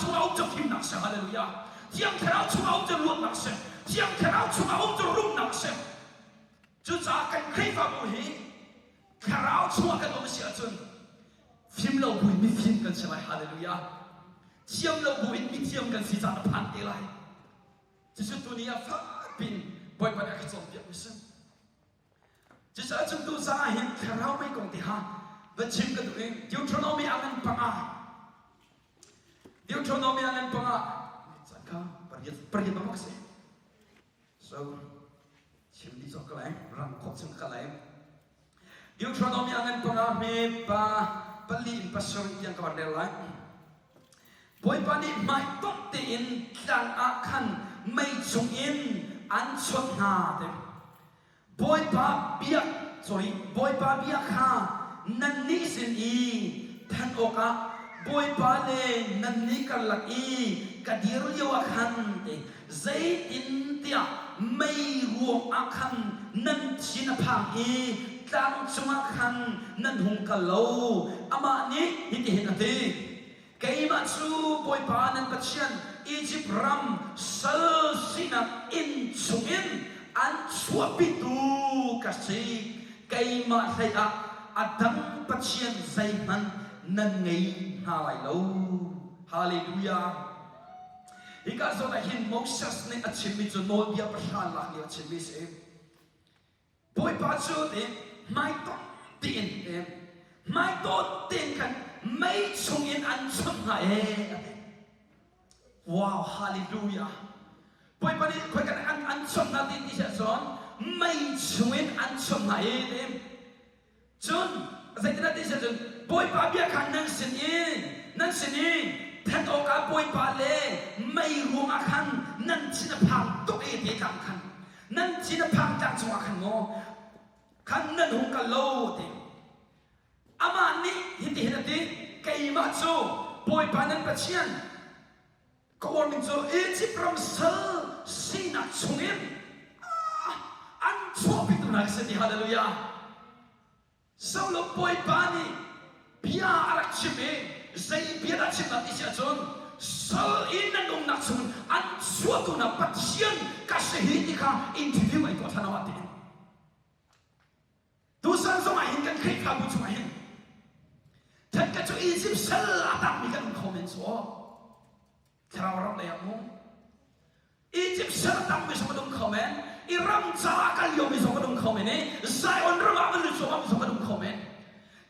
chungah um cu fimnak si. Hallelujah. Thiang Thlarau chungah um cu luatnak si. Thiang Thlarau chungah um cu rumnak si. Cucaah kan Khrihfabu hi Thlarau chungah kan um si ahcun fim lo buin mifim kan si lai. Hallelujah. Thiam lo buin mithiam kan si caan a phan te lai. Cucu tuni ah fakpin Bawipa nih a ka cawnpiak mi si. Cucaah cun tu zan ah hin thlarau mei kong te ha va chim ka duh i Deuteronomy ah ngan panga Deuteronomy ah ngan panga caan kha pariat pariat bak si. So chim dih cawk ka lai rang khawh chung ka lai. Deuteronomy ah ngan panga hme pa pali in pasarih tiang ka van rel lai. Bawipa nih hmaitonh tein tlang ah khan mei chungin an chawnh hna ti. Bawipa biak sorry Bawipa bia kha nannih sin i thanh awkah Bawipa le nannih karlak i ka dir lio ah khan ti zeitin tiah mei ruang ah khan nan thin a phang i tlang cungah khan nan hung kal lo. Amah nih hitihin a ti, Keimah cu Bawipa nan Pathian Izipt ram sal sinak inn chungin an chuahpitu ka si. Keimah hleiah a dang pathian zeihmanh nan ngei hna lai lo. Hallelujah. Hika zawn ah hin Moses nih a chimmi cu nawlbia pahra lak lio a chimmi a si. Bawipa cu ti hmaitonh tiin hmaitonh tein khan mei chungin an chawnh hna ee a ti. Wow, hallelujah. Bawipa nih khoi kan an an chawnh hna ti ti cun mei chungin an chawnh hna ee ti. Cun zeitindah ti cun Bawipa bia kha nan sin i nan sin i thanh awkah Bawipa le mei ruangah khan nan thin a phang tuk i ti tlang khan nan thin a phang tlang chungah khan maw khan nan hung kal lo ti. Amah nih hitihin a ti, keimah cu Bawipa nan Pathian ka uarning cu Izipt ram sal sinak chungin an chuahpitu hna ka si ti hallelujah. Solo Bawipa nih bia a rak chim i zei bia dah chim ti si ahcun sal in nan umnak chungin an chuahtu hna Pathian ka si hi ti kha interview ai tuah ṭhan awah tiin tusan zong ah hin kan Khrihfabu chungah hin Thanka cu Egypt sal a tangmi kan um kho men cu Thlarau ram lei ah mu Egypt sal a tangmi zong an um kho men i ram caah kal liomi zong an um kho men i Zion ram ah van lut cuahmahmi zong an um kho men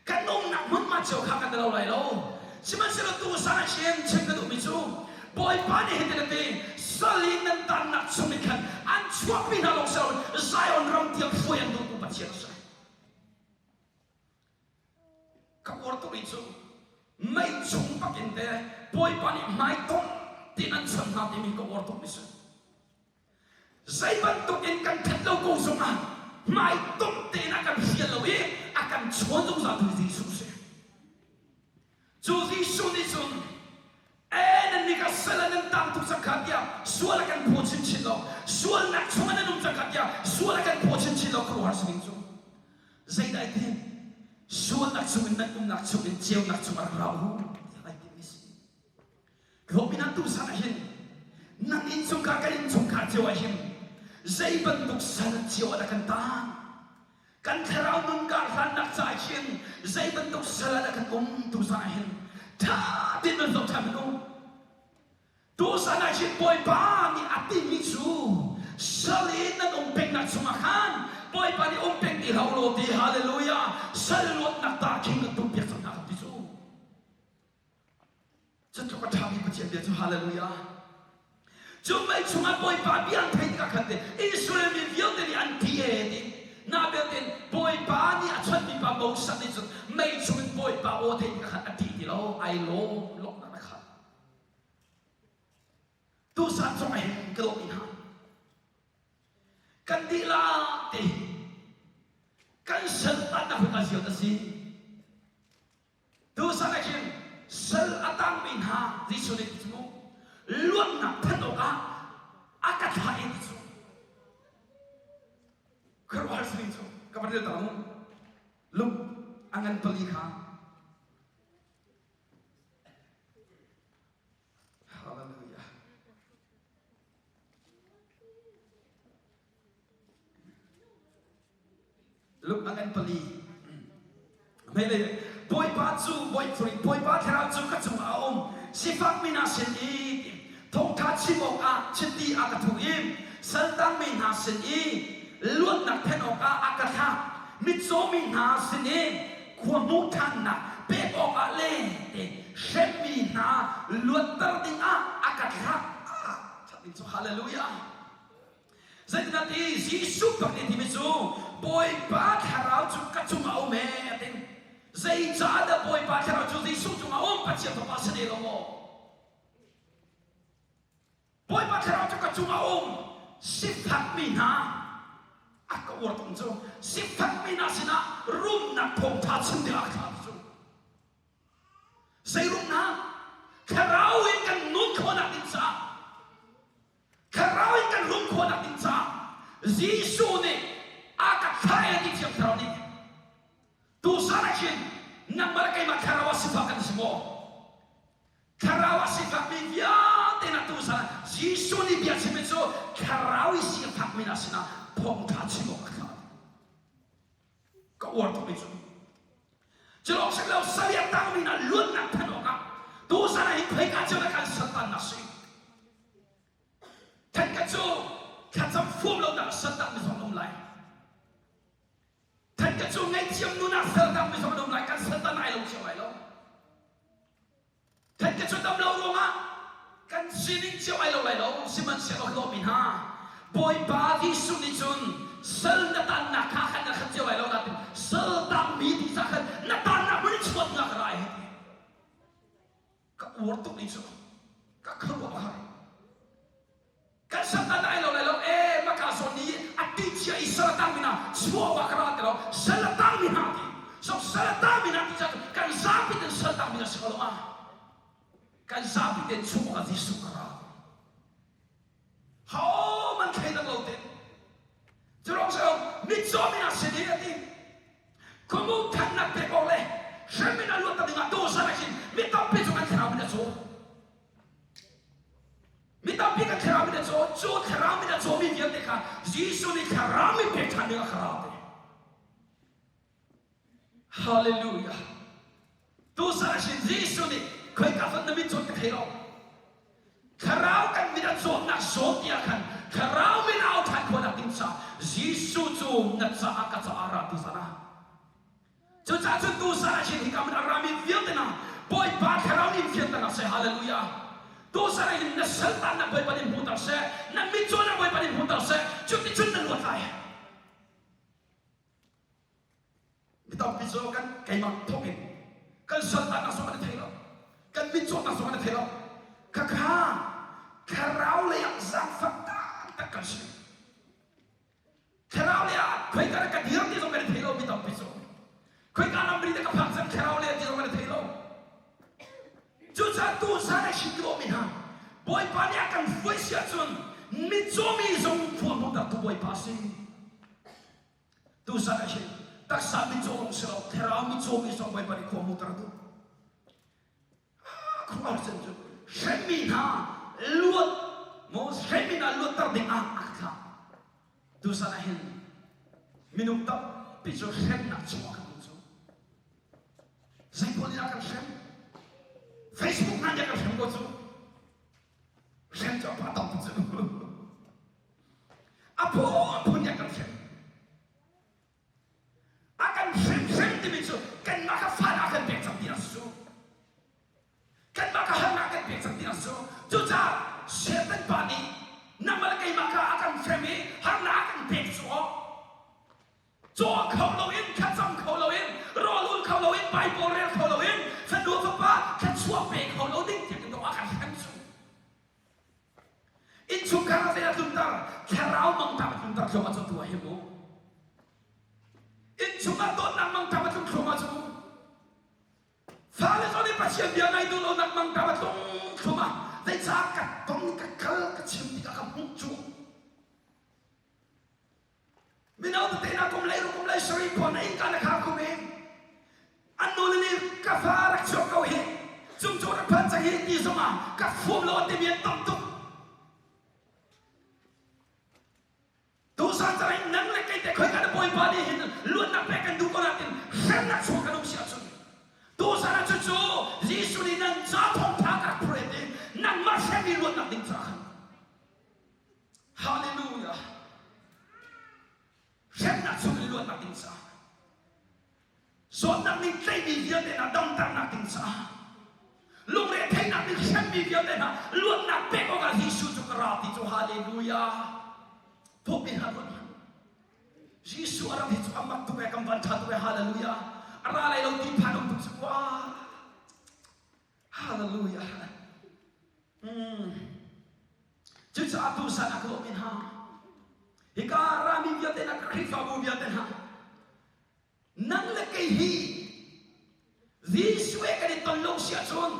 kan umnak hmunhma cio kha kan lo lai lo sihmanhsehlaw tusan ah hin chim ka duhmi cu Bawipa nih hitin a ti sal in nan tannak chung in khan an chuahpi hna lawng si loin Zion ram tiang hruai an duhtu Pathian a si Ka uar tuk i cu mei chung bakin te Bawipa nih hmaitong tiin an chanh hna timi ka uar tuk mi si. Zei bantuk in kan that lo ko zongah hmaitong tein a kan hrial lo i a kan chawn zungzal tu Jesuh si. Cu Jesuh nih cun ee nan nih ka sal ah nan tang tuk cang kha tiah sual a kan phaw chinchin lo sualnak chungah nan um cang kha tiah sual a kan phaw chinchin lo khuaruahhar si ding cu zeidah ai tim sualnak chungin nan umnak chungin ceunak chungah rak ra u tiah ai timmi si Hlawhpin ah tusan ah hin nan innchungkhar kan innchungkhar cio ah hin zei bantuk sal cio ah dah kan tang kan thlarau nun kar hlannak ca hin zei bantuk sal ah dah kan um tusan ah hin ṭha tein nan zoh ṭhan hmanh u Tusan ah hin Bawipa nih a timi cu sal in nan um pengnak chungah khan Bawipa nih um peng ti hlah u law ti hallelujah sal luatnak ta khin kan tumpiak cang hna kan ti cu cu tluk a ṭhami Pathian bia cu hallelujah cu mei chungah Bawipa bia an theih tikah khan te Israel mi vialte nih an ti e ti na belte Bawipa nih a chonhmi pa Moses nih cun mei chungin Bawipa aw theih tikah khan a ṭih ti lo ai lawm lawmhnak a khat Tusan zong ah hin ka dawtmi hna kan dihlak te kan saltannak hi ka zial a si. Tusan ah hin sal a tangmi hna Jesuh nih ti cu luatnak thanh awkah a ka thlah i ti cu khuaruahhar si ding cu ka van rel ta mu lung a ngan pali kha. Luke a ngan pali. Hmeilei Bawipa cu Bawipa thlarau cu ka cungah a um. Sifakmi hna sin i thawngṭha chim awkah chiti a ka thuh i saltangmi hna sin i luatnak thenh awkah a ka thlah. Mitcawmi hna sin i khua hmuh ṭhannak pek awkah le hremmi hna luatter dingah a ka thlah. Ah, cu hallelujah. Zeitindah ti Jesuh bak nih timi cu Bawipa thlarau cu ka cungah a um ee a ti. Zeicahdah Bawipa thlarau cu Jesuh cungah a um Pathian Fapa si ne lo maw? Bawipa thlarau cu ka cungah a um. Sifakmi hna a ka uar tung cu sifakmi hna sinah rumnak thawngṭha chim dingah a thlah cu. Zei rumnak? Thlarau in kan nun khawhnak ding caah Thlarau in kan rum khawhnak ding caah Jesuh nih a ka thlah e ti Thiang Thlarau nih tusan ah khin nangmah le keimah thlarau ah sifak kan si maw? Thlarau ah sifakmi vialte na tusan ah Jesuh nih bia chimmi cu thlarau i sifakmi hna sinah thawngṭha chim awk a thlah. Ka uar tukmi cu Culawng si lo sal i a tangmi hna luatnak thanh awkah tuzan ah hin khoika cio dah kan saltannak si? Thenkhat cu thlacam fuam lonak saltangmi zong an um lai. Thenkhat cu ngaihthiam nunak saltangmi zong an um lai. Kan saltan ai lo cio lai lo. Thenkhat cu dam lo ruangah kan sining cio ai lo lai lo. Sihmanhsehlaw hlawmi hna, Bawipa Jesuh nih cun sal na tannak kha khan na khat cio lai lo nain sal tangmi ti ca khan na tannak hmun in chuatnak ka rai hei ti. Ka uar tuk ni cu ka khuaruah a har. Kan satan ai lo lai lo e maka zawn ni a ti chia i sal a tangmi hna chuah awk ah ka ra ti lo sal a tangmi hna ti so sal a tangmi hna ti ca kan zapi ten sal tangmi na si ko lo ma kan zapi ten chuah awk ah Jesuh ka ra ho man thei dang lo te Curong seo mitcaw mi na sin i a ti Khuamu thannak pek awk le hrem in a luat ding ah dawsan ah khin mi tampi cu kan thlarau min a caw. Mi tampi kan thlarau min a caw. Cu thlarau min a cawmi vialte kha Jesuh nih thlarau min pek ṭhan ding ah ka ra te. Hallelujah. Tusan ah hin Jesuh nih khoika hmanh na mit cawt ka thei lo. Thlarau kan mit a cawtnak zawn ti ah khan thlarau min au ṭhan khawhnak ding caah Jesuh cu na caah ka caah ra tu zan ah. Cucaah cun tu zan ah hin hika hmun a rami vialte hna Bawipa thlarau nih fianter hna seh. Hallelujah. Tu zan ah hin na saltannak Bawipa nih hmuhter seh. Na mitcaw Bawipa nih hmuhter seh. Cuticun na luat lai. Mi tampi cu kan keimah thawk in kan saltannak zong an i thei lo. Kan mitcawtnak zong an i thei lo. Khakha thlarau lei ah zaangfak taktak kan si. Thlarau lei ah khoika dah ka dir ti zong kan i thei lo mi tampi cu. Khoika ramri dah ka phak cang thlarau lei ah ti zong kan i thei lo. Cucaah tuzan a chim duhmi hna Bawipa nih a kan hruai si ahcun mitcawmi zong khua hmuhtertu Bawipa a si. Tuzan ah hin taksa mitcaw lawng si lo thlarau mitcaw mi zong Bawipa nih khua hmuhter a duh. Khual sen cu hremmi hna luat maw hremmi hna luatter ding ah a thlah. Tuzan ah hin minung tampi cu hremnak chungah kan um cu. Zeipawl nih a kan hrem? Facebook hna nih a kan hrem ko cu. Hrem cu a pa tam cu. A phunphun nih a kan hrem. A kan hrimhrim timi cu kanmah kha fahnak a kan pek cang ti a si cu. Kanmah kha harnak a kan pek cang ti a si cu. Cucaah Satan pa nih nangmah le keimah kha a kan hrem i harnak a kan pek cu awk caw kho loin thlacam kho loin rawl ul kho loin Bible rel kho loin fanu fapa thluachuah pe kho lo ding tiang in a kan hrem cu. Innchungkhar ah zei a tlunter? Thlarau mangṭam a tlunter thluahmah cu tu ah hi mu. Innchung ah dawtnak mangṭam a tlung thluahmah cu mu. Fale zong nih Pathian bia ngai duh lonak mangṭam a tlung thluahmah. Zeicah ka tong ka kal ka chim tikah ka hmuh cu. Mino tete na kum lei kum lei sari khua na innka na khar khum i an nu le nih ka fa rak chuak ko hi cungcung rak phan cang hi ti zongah ka fuam lo an timi an tam tuk. Tusan cang in nang le kei te khoi ka na bawipa nih hin luatnak. Hremnak chung kan um si ahcun tuzan ah cucu Jesuh nih nan ca thawngtha ka rak phuret i nangmah hremmi luatnak ding caah khan Hallelujah hremnak chung in luatnak ding caah zawtnak nih tlaihmi vialte hna damternak ding caah lungre theihnak nih hremmi vialte hna luatnak pek awkah Jesuh cu ka ra ti cu hallelujah thawk in hna ruat hmanh Jesuh a rat hi cu a mak tuk ee kan van ṭha tuk ee hallelujah a ra lai lo ti phan um tuk cu wah hallelujah mm. Cucaah tusan a ka lawm in ha hika rami vialte na Khrihfabu vialte hna nang le kei hi Jesuh he kan i ton lo si ahcun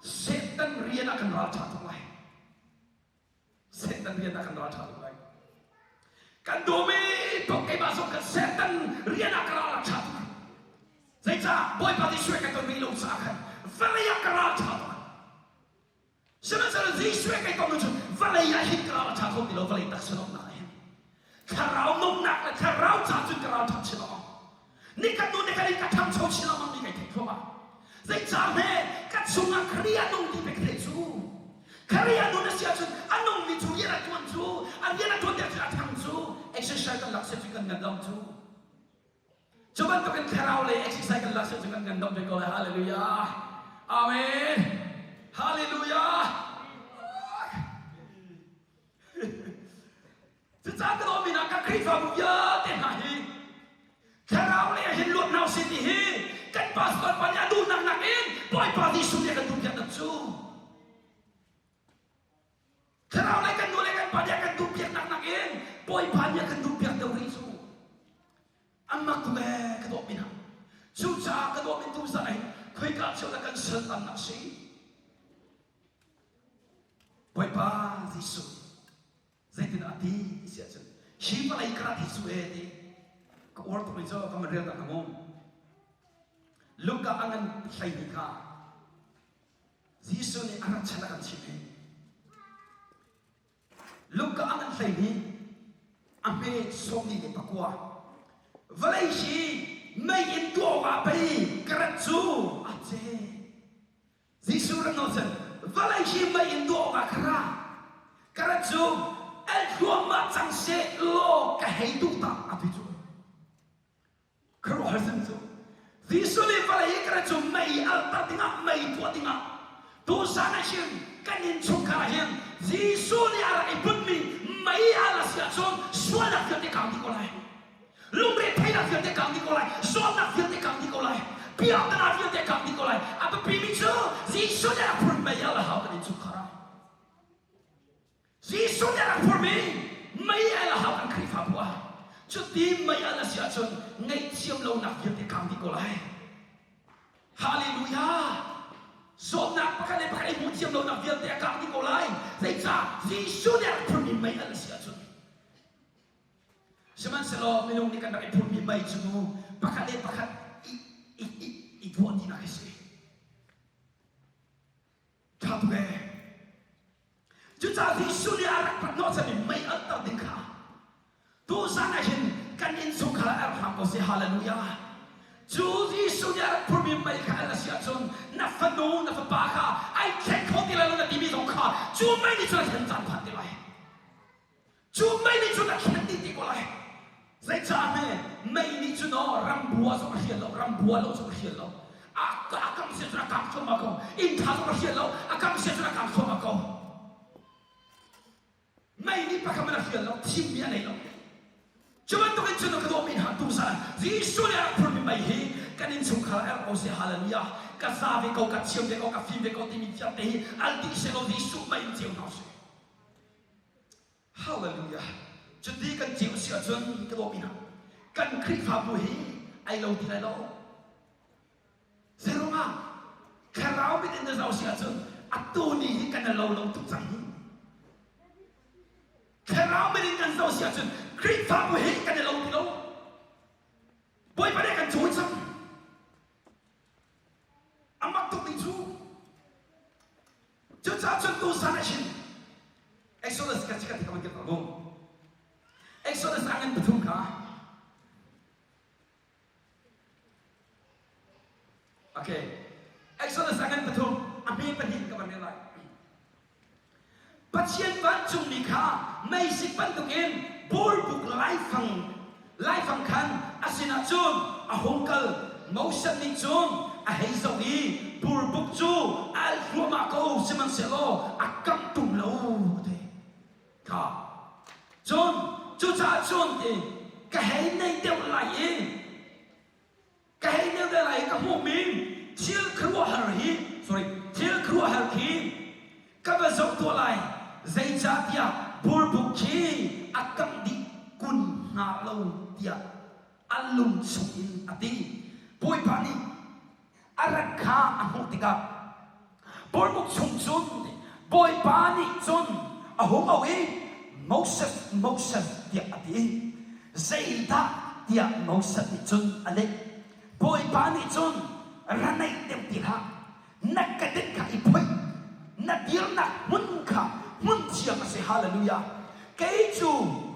Satan rian ah kan ral ṭha tuk lai Satan rian ah kan ral ṭha tuk lai. Kan dawm i tuk keimah zong kan Satan rian ah ka ral a ṭha tuk. Zeicah Bawipa Jesuh kan ton rih lo caah khan vawlei ah ka ral ṭha tuk. Sihmanhsehlaw Jesuh kai ton cun vawlei ah hin ka ral a ṭha kho ti lo vawlei taksa nomnak ah hin. Thlarau nomnak le thlarau ca cun ka ral ṭha chin lengmang. Nikhat hnu nikhat in ka ṭhangcho chin lengmang mi kai theih thluahmah. Zeicah hme ka chungah Khrih a nung ti pek theih cu. Khrih a nun a si ahcun a nungmi cu rian a ṭuan cu, a rian a ṭuan tiah cun a ṭhang cu, exercise kan lak siah cun kan ngandam cu. Cu bantukin thlarau lei exercise kan lak siah cun kan ngandam ve ko lai. Hallelujah. Amen. Hallelujah. Cucaah ka dawtmi hna, ka Khrihfabu vialte hna hi thlarau lei ah hin luat hna usih ti hi kan pastor pa nih a duhnak nakin Bawipa Jesuh nih a kan duhpiak nak cu. Thlarau lei kan nu le kan pa nih a kan duhpiak nak nakin Bawipa nih a kan duhpiak deuh rih cu. An mak tuk ee ka dawtmi hna. Cucaah ka dawtmi tuzan ah hin khoika cio dah kan saltannak si? Bawipa Jesuh Zeitin a ti ti si ahcun hi vawlei ka rat hi cu ee ti ka uar tuk i cu ka rel tak hna Luka a ngan hlei ni kha Jesuh nih a rat chan a kan chimh i Luka a ngan hlei ni a hme sawmli le pakua vawlei hi mei in tuah awkah pei ka rat cu a ce Jesuh rak nawl cun vawlei hi mei in duah awkah ka ra. Ka rat cu el thluahmah cang seh law ka hei duh ta a ti cu. Khuaruahhar sin cu. Jesuh nih vawlei hi ka rat cu mei alter dingah mei tuah dingah tuzan ah hin kan innchungkhar ah hin Jesuh nih a rak i putmi mei al a si ahcun sualnak vialte kang dih ko lai. Lungretheihnak vialte kang dih ko lai. Zawtnak vialte kang dih ko lai. Piahtana vialte kang dih ko lai. A biapimi cu Jesuh nih a rak phurh mei al a hau kan innchungkhar ah. Jesuh nih a rak phurhmi mei al a hau kan Khrihfabu ah. Cuti mei al a si ahcun ngaihthiam lonak vialte kang dih ko lai. Hallelujah! Zawtnak pakhat le pakhat i hmuhthiam lonak vialte a kang dih ko lai. Zeicah? Jesuh nih a rak phurhmi mei al a si ahcun. Sihmanhsehlaw minung nih kan rak i phurhmi mei cu pakhat le pakhat i, i, i, i duah tinak a si. Ṭha tuk ee. Cucaah Jesuh nih a rak rat hnawhchanmi mei alhter ding kha tuzan ah hin kan innchungkhar ah erh hram ko seh. Hallelujah. Cu Jesuh nih a rak phurhmi mei kha al a si ahcun na fanu, na fapa kha ai thleng kho ti lai lo na timi zong kha cu mei nih cun a thlen caan phan te lai. Cu mei nih cun a thlen dih ti ko lai. Zeicah hme mei nih cun aw rambua zong a hrial lo, rambua lo zong a hrial lo. A, a kam sia cun a kang thluahmah ko. Inn ṭha zong a hrial lo, a kam sia cun a kang thluahmah ko. Mei nih pakhat hmanh a hrial lo, thimmi a nei lo. Cu bantukin cun ka dawtmi hna tuzan Jesuh nih a rak phurmi mei hi kan innchungkhar ah erh ko seh hallelujah ka za ve ko ka thiam ve ko ka fim ve ko timi vialte hi al dih seh law Jesuh mei in ceu hna usih. Hallelujah. Cuti kan ceu si ahcun ka dawtmi hna, kan Khrihfabu hi ai lo ti lai lo. Zeirungah thlarau mit in na zoh si ahcun atu ni hi kan lo lo tuk cang hi. Thlarau mit in kan zoh si ahcun Khrihfabu hi kan i lo ti lo. Bawipa nih kan cawi cang. A mak tuk ding cu. Cucaah cun tuzan ah hin Exodus ka chikat ka van ko. Exodus a ngan pathum kha. Okay. Exodus a ngan pathum a hme pahnih ka van rel lai. Pathian vancungmi kha meisik bantukin burbuk laifang laifang khan a sinah cun a hung kal. Moses nih cun a hei zoh i burbuk cu a alh hluahmah ko, sihmanhsehlaw a kangh tung lo a ti. Kha. Cun cucaah cun ti ka hei nei deuh lai i Ka hei deuh deuh lai i ka hmuhmi thil khuaruahhar hi sorry thil khuaruahhar khi ka va zoh tuah lai zeicahtiah burbuk khi a kangh dih kun hnga lo tiah a lung chungin a ti. Bawipa nih a rat kha a hmuh tikah burbuk chung cun Bawipa nih cun a hung auh i Moses, Moses tiah a ti. Zeidah tiah Moses nih cun a leh. Bawipa nih cun ra naih deuh ti hlah. Na kedenh kha i phoih. Na dirnak hmun kha hmun thiang a si. Hallelujah. Kei cu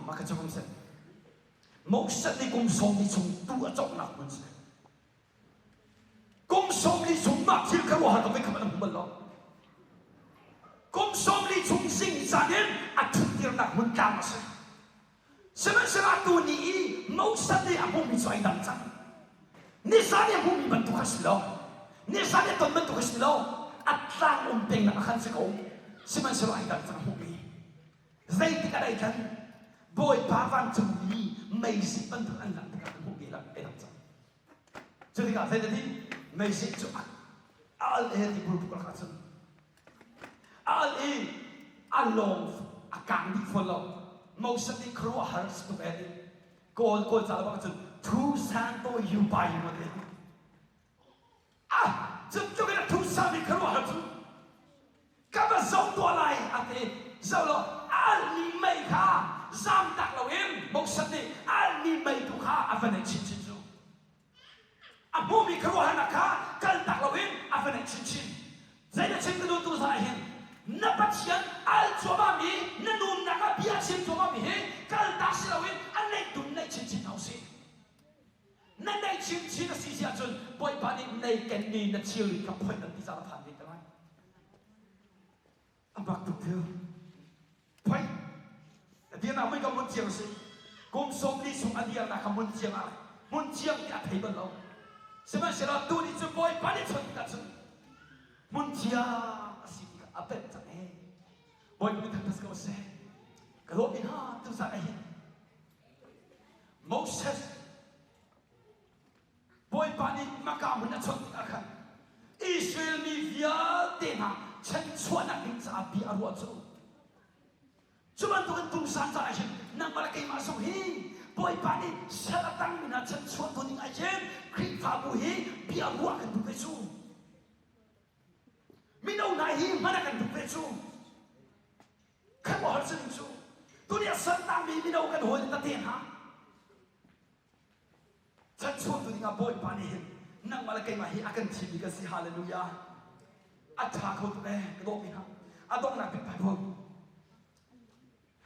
mah kha cu kum seh. Moses nih kum sawm ni chung tu a cawknak hmun si. Kum 40 chung mah thil kha ruahar ka kha an hmu bal lo. Kum 40 chung zingzan in a ṭhuttirnak hmun tlang a si. Sihmanhsehlaw tu ni i Moses nih a hmuhmi cu ai dang cang. Nizan i a hmuhmi bantuk a si lo. Nizan i a ton bantuk a si lo. A tlang um pengnak a khan si ko. Sihmanhsehlaw ai dang cang a hmuhmi. Zeitik ah dah khan Bawipa vancungmi meizik bantuk an langh tikah an hmuhmi lang ai dang cang. Cu tikah zei ti meizik cu a al e ti burbuk lakah cun a al i a lawng a kang dih fawn lo. Moses nih khuaruahhar si tuk e ti kawl kawl ca bang cun thu san to yu bai mu ti. Ah, cu tluk in a thu sami khuaruahhar cu ka va zoh tuah lai a ti. Zoh law a almi mei kha zamtak loin Moses nih a almi mei tu kha a va neih chinchin cu. A hmuhmi khuaruahharnak kha kaltak loin a va neih chinchin. Zei na chim ka duh tu zah hin na Pathian al cuahmahmi na nunnak ah bia chim cuahmahmi hi kaltak si loin a neih dum neih chinchin hna usih. Na neih chinchin a si si ahcun Bawipa nih nei kenmi na thilri kha phoih an ti caan a phan ve te lai. A mak tuk thil. Phoih. A dirnak mui ka hmun thiang a si. Kum 40 chung a dirnak kha hmun thiang ah hmun thiang ti a thei bal lo. Sihmanhsehlaw tu nih cun Bawipa nih chawnh tikah cun hmun thiang a si ti kha a pemh cang ee. Bawipa nih thangṭhat ko seh. Ka dawtmi hna tuzaan ah hin Moses Bawipa nih Maka hmun a chawnh tikah khan Israel mi vialte hna chanchuahnak ding caah bia a ruah cu. Cu bantukin tungsan caah hin nangmah le keimah zong hi Bawipa nih sal a tangmi hna chanchuahtu ding ah hin Khrihfabu hi bia ruah kan duh ve cu. Mino hna hi hman a kan duh ve cu. Khuaruahhar si ding cu tuni a saltangmi mino kan hawi le tete hna chanchuahtu dingah Bawipa nih hin nangmah le keimah hi a kan thimmi kan si hallelujah a ṭha kho tuk ee ka dawtmi hna a donghnak bik Bible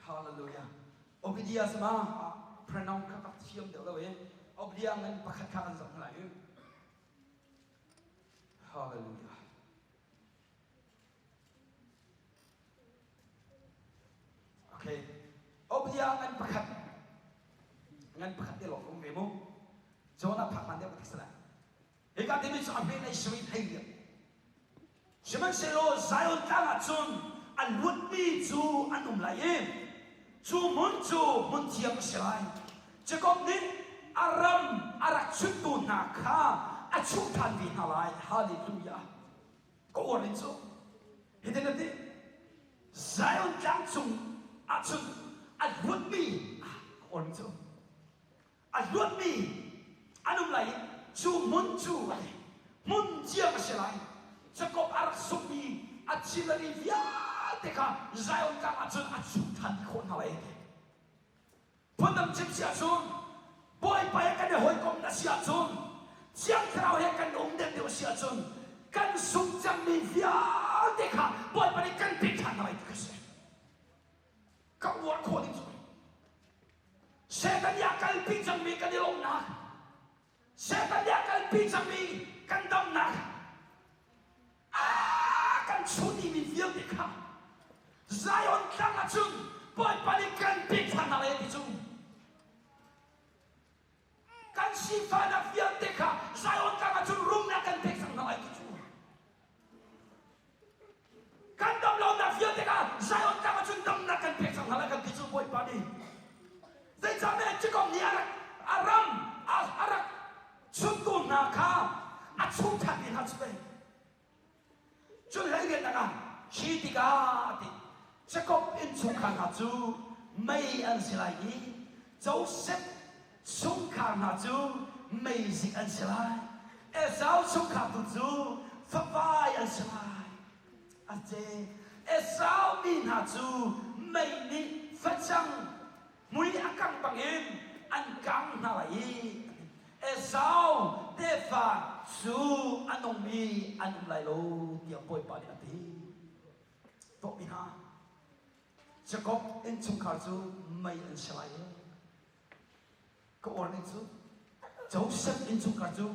hallelujah Obadiah sama pronoun kha ka thiam deuh lo i Obadiah ngan pakhat kha kan zoh hna lai hallelujah Okay. Obadiah ngan pakhat. Ngan pakhat te lawng um ve mu. Jonah phak man deuh ka sala. Hika timi cu a hme nei sui thei liam. Sihmanhsehlaw Zion tlang ah cun a luatmi cu an um lai i cu hmun cu hmun thiang a si lai. Jakob nih a ram a rak chuttu hna kha a chuh ṭhan ve hna lai. Hallelujah. Ka uar in cu hitin a ti Zion tlang cung ahcun a luatmi ka uar in cu a luatmi an um lai i cu hmun cu a ti hmun thiang a si lai Jakob a rak sungmi a thilari vialte kha Zion tlang ahcun a chuh ṭhan khawh hna lai a ti Phundang chim si ahcun Bawipa he kan i hawikom na si ahcun Thiang Thlarau he kan um deuhdeuh a si ahcun kan sung cangmi vialte kha Bawipa nih kan pek ṭhan hna lai ti kha si. Ka uar khawh ding cu Satan nih a kalpi cangmi kan i lawmhnak Satan nih a kalpi cangmi Kan damnak a kan chutimi vialte kha Zion tlang ah cun Bawipa nih kan pek ṭhan hna lai ti cu. Kan sifahnak vialte kha Zion tlang ah cun rumnak kan pek cang hna lai ti cu. Kan damlonak vialte kha Zion tlang ah cun damnak kan pek cang hna lai kan ti cu Bawipa nih. Zeicahtiah Jakob nih a rak a ram a rak chuntu hna kha a chuh ṭhan ti hna cu pei. Cun hleiriatnak ah khi tikah ti Jakob innchungkhar hna cu mei an si lai i Josef chungkhar hna cu meizik an si lai. Esau chungkhar tu cu favai an si lai. A ce. Esau mi hna cu mei nih facang mui a kang bangin an kang hna lai i Esau tefa cu a nungmi an um lai lo tiah Bawipa nih a ti. Tuahmi hna, Jakob innchungkhar cu mei an si lai i ka uar ning cu Josef innchungkhar cu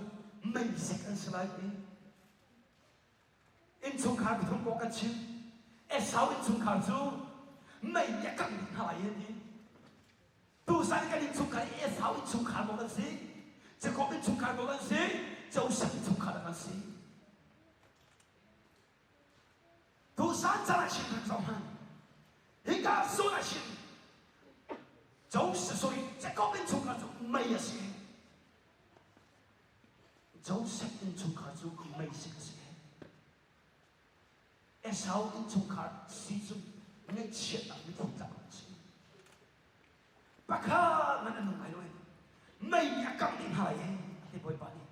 meizik an si lai i Innchungkhar pathum kong kan chim. Esau innchungkhar cu mei nih a kangh dih hna lai an ti. Tuzan kan innchungkhar hi Esau innchungkhar maw kan si? Jakob innchungkhar maw kan si? Joseph innchungkhar kan si? Tuzan caan ah chim rak zoh hmanh. Hika zawn ah chim. Joseph sorry Jakob innchungkhar cu mei a si. Josef innchungkhar cu meisik a si. Esau innchungkhar si cu ngaihchiatnak mithli tlak a si. Pakhat man an nung lai lo mei nih a kangh dih hna lai e a ti Bawipa nih.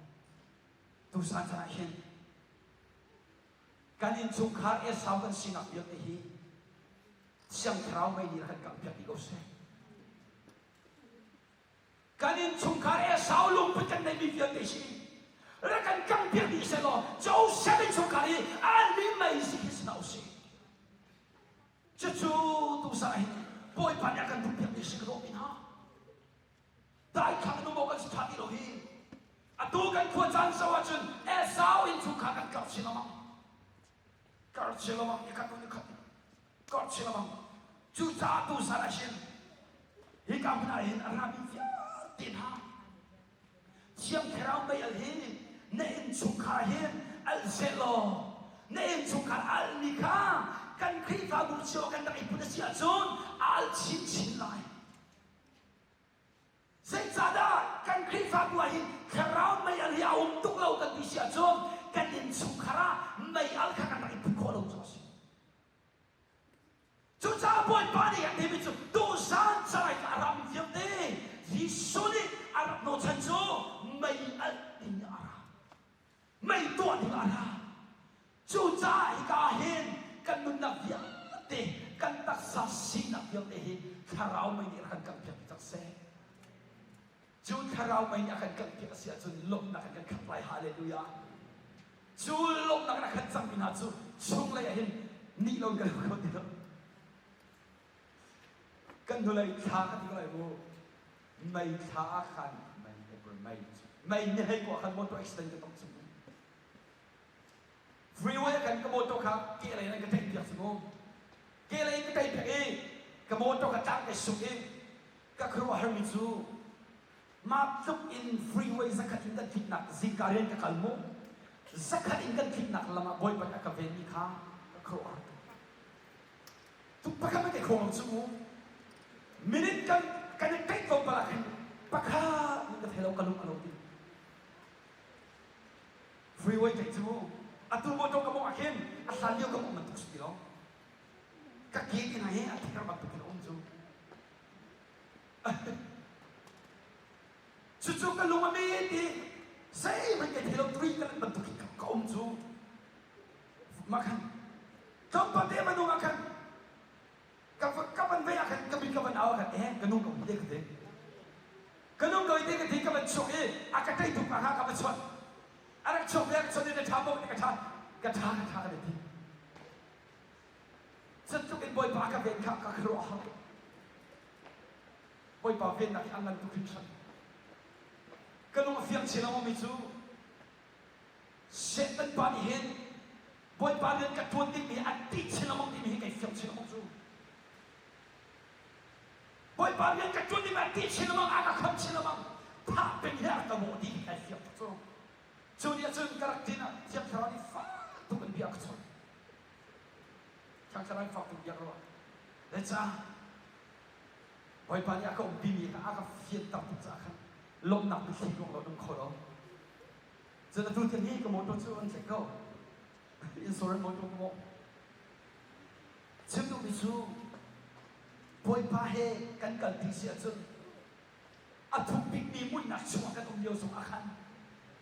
Tuzan caan ah hin kan innchungkhar Esau kan sinak vialte hi Thiang Thlarau mei nih rak kan kangh piak dih ko seh. Kan innchungkhar Esau lungput kan neihmi vialte si rak kan kangpiak dih sehlaw Joseph innchungkhar hi almi mei si khi si hna usih. Cucu tuzah hin Bawipa nih a kan duhpiakmi si ka dawhmi hna. Daithlang in um awk kan si ṭha ti lo hi. Atu kan khua caan zoh ahcun Esau innchungkhar kan karh chin lengmang. Karh chin lengmang, nikhat hnu nikhat. Karh chin lengmang. Cucaah tuzan ah hin hika hmun ah hin a rami vialte hna Thiang Thlarau mei al hi na innchungkhar hin al sehlaw na innchungkhar almi kha kan Khrihfabu cio kan rak i put a si ahcun a al chinchin lai. Zeicahdah kan Khrihfabu ah hin thlarau mei al hi a um tuk lo kan ti si ahcun kan innchungkhar ah mei al kha kan rak i put khawh lo cu a si. Cucaah Bawipa nih a timi cu tuzan carai kha a rami vialte Jesuh nih a rak hnawhchan cu mei alh ding a ra. Mei tuah ding a ra. Cucaah hika ah hin kan nunnak vialte, kan taksa sinak vialte hi thlarau mei nih a kan kanghpiak cang seh. Cu thlarau mei nih a kan kanghpiak a si ahcun lawmhnak in kan khat lai. Hallelujah. Cu lawmhnak in a khat cangmi hna cu chunglei ah hin nih lo in kan um kho ti lo. Kan hnulei thla ka ti ko lai mu. Mei thla ah khan mei April mei mei ni hei ko khan motor accident ka tong chung. Freeway kan ka motor kha ke lei in ka tei piak si mu. Ke lei in ka tei piak i ka motor kha tlang kai suk i ka khuaruahharmi cu mah tluk in freeway zakhat in kan tliknak zingka rian ka kal mu zakhat in kan tliknak lam ah bawipa nih a ka venmi kha ka khuaruahhar tuk tuk pakhat man kai khawng lo cu mu minute kan kan i tei ko pala khin pakhat in ka thei lo ka lung a lo ti freeway tei cu mu atu motor ka mawh ah khin a hlan lio ka mawh bantuk si ti lo ka ke ti hna hi a thir bantuk in a um cu Cucu ka lung a met i zeihmanh ka thei lo tui ka bantuk in ka um cu. Mah khan tlawmpal te manung ah khan ka ka van vei ah khan ka mit ka van au ah khan eh ka nung ko hi te ka ti. Ka nung ko hi te ka ti ka van chuak i a ka tei tuk ah ka va chuan. A rak chuak ve a rak chuan i na ṭha maw ka ṭha ka ṭha ka ṭha ka ti. Zeitluk in Bawipa ka ven kha ka khuaruah har. Bawipa vennak hi a ngan tuk hringhran. Ka lung a fiang chin lengmang mi cu Satan pa nih hin Bawipa rian ka ṭuan dingmi a ṭih chin lengmang timi hi kai fiang chin lengmang cu. Bawipa rian ka ṭuan dingmi a ṭih chin lengmang, a ka kham chin lengmang. Thah peng he a ka bawh dih kai fiang tuk cu. Cu ni ahcun ka rak ṭin ah Thiang Thlarau nih fak tuk in bia a ka chawnh. Thiang Thlarau nih fak tuk in bia ka ruah. Zeicah? Bawipa nih a ka umpimi kha a ka fianter tuk caah khan lawmhnak biathli ruang lo nung kho lo. Cun atu tiang hi ka motor cu an tlaih ko. Insurance motor ka mawh. Chim duhmi cu Bawipa he kan kal ti si ahcun a thuk bikmi muihnak chungah kan um lio zongah khan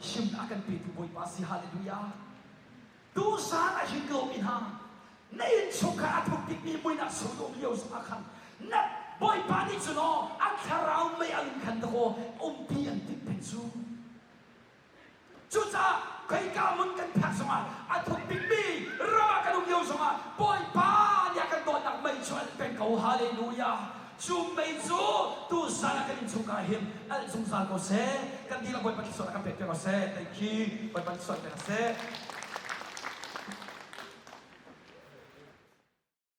himnak a kan petu Bawipa si. Hallelujah. Tuzaan ah hin ka um i hna na innchungkhar a thuk bikmi muihnak chung na um lio zongah khan na Bawipa nih cun aw a thlarau mei al in khan dakaw umpi an timh peng cu. Cucaah khoika hmun kan phak zongah a thuk bikmi ram ah kan um lio zongah Bawipa nih a kan dawtnak mei cu alh peng ko. Hallelujah! Cu mei cu tuzaan ah kan innchungkhar hin alh zungzal ko seh. Kan dihlak Bawipa thluachuah a kan pek piak ko seh. Thank you. Bawipa thluachuah pek seh.